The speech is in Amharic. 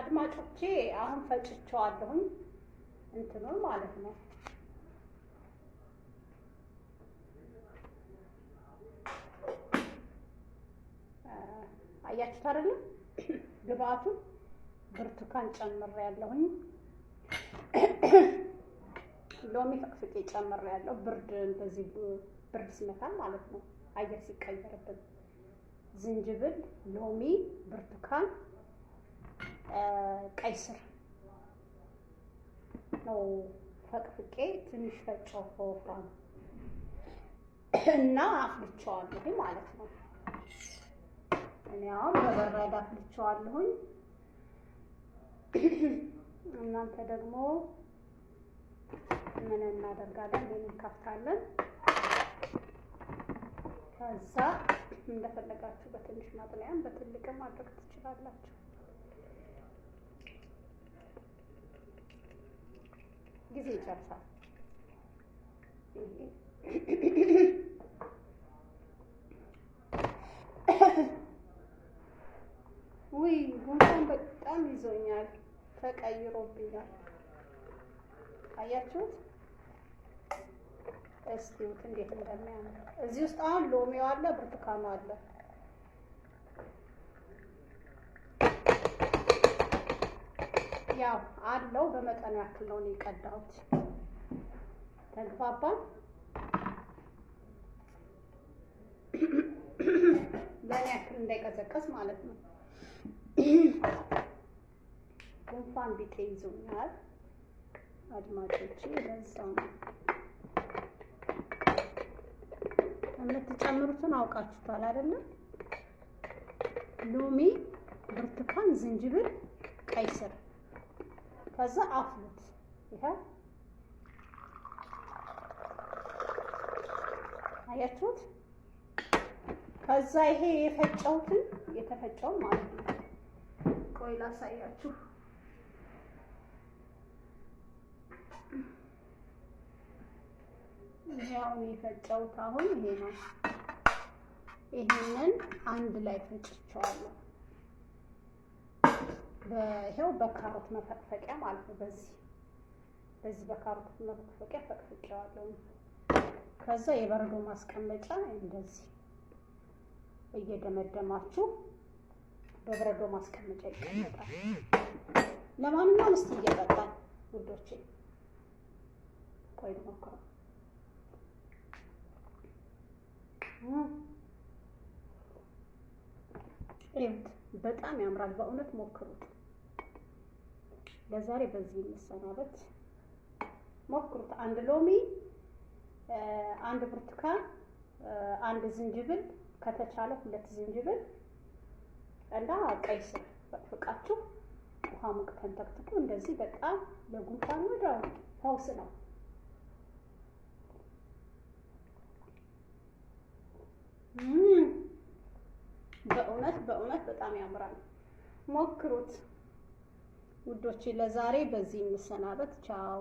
አድማጮቼ አሁን ፈጭቼዋለሁኝ እንትኑን ማለት ነው። አያችሁት አይደለም? ግብአቱ ብርቱካን ጨምሬያለሁኝ፣ ሎሚ ፈቅፍቄ ጨምሬያለሁ። ብርድ እንደዚህ ብርድ ሲመታል ማለት ነው፣ አየር ሲቀየርብን ዝንጅብል፣ ሎሚ፣ ብርቱካን፣ ቀይ ስር ነው ፈቅፍቄ ትንሽ ፈጨው በወፍራሙ እና አፍልቼዋለሁኝ ማለት ነው። እኔ አሁን በበራድ አፍልቼዋለሁኝ። እናንተ ደግሞ ምን እናደርጋለን? ይሄን እንከፍታለን። ከዛ እንደፈለጋችሁ በትንሽ ማጥለያም በትልቅም ማድረግ ትችላላችሁ። ጊዜ ይጨርሳል። ውይ ጉንፋን በጣም ይዞኛል፣ ተቀይሮብኛል። አያችሁት? እስቲውት እንዴት እንደሚያምር። እዚህ ውስጥ አሁን ሎሚው አለ፣ ብርቱካኑ አለ። ያው አለው በመጠኑ ያክል ነው የቀዳሁት። ተግባባን? ለእኔ ያክል እንዳይቀዘቀዝ ማለት ነው። ጉንፋን ቢጤ ይዞኛል አድማጮቼ፣ ለዛ ነው የምትጨምሩትን አውቃችሁታል አይደለም? ሎሚ፣ ብርቱካን፣ ዝንጅብል፣ ቀይ ስር ከዛ አፍሉት። ይሄ አያችሁት? ከዛ ይሄ የፈጨሁትን የተፈጨውን ማለት ነው። ቆይ ላሳያችሁ። ይሄ አሁን የፈጨሁት አሁን ይሄ ነው። ይሄንን አንድ ላይ ፈጭቼዋለሁ። ይሄው በካሮት መፈቅፈቂያ ማለት ነው። በዚህ በካሮት መፈቅፈቂያ ፈቅፍቄዋለሁ። ከዛ የበረዶ ማስቀመጫ እንደዚህ እየደመደማችሁ በበረዶ ማስቀመጫ ይቀመጣል። ለማንኛውም እስቲ እየጠጣን ውዶቼ፣ ቆይ ልሞክረው። እዩት፣ በጣም ያምራል። በእውነት ሞክሩት። ለዛሬ በዚህ እንሰናበት። ሞክሩት። አንድ ሎሚ፣ አንድ ብርቱካን፣ አንድ ዝንጅብል፣ ከተቻለ ሁለት ዝንጅብል እና ቀይ ስር ፈቅፍቃችሁ ውሃ ሙቅ ተንተክትኩ። እንደዚህ በጣም ለጉንፋን ወዲያው ፈውስ ነው። በእውነት በእውነት በጣም ያምራል። ሞክሩት ውዶቼ። ለዛሬ በዚህ እንሰናበት። ቻው።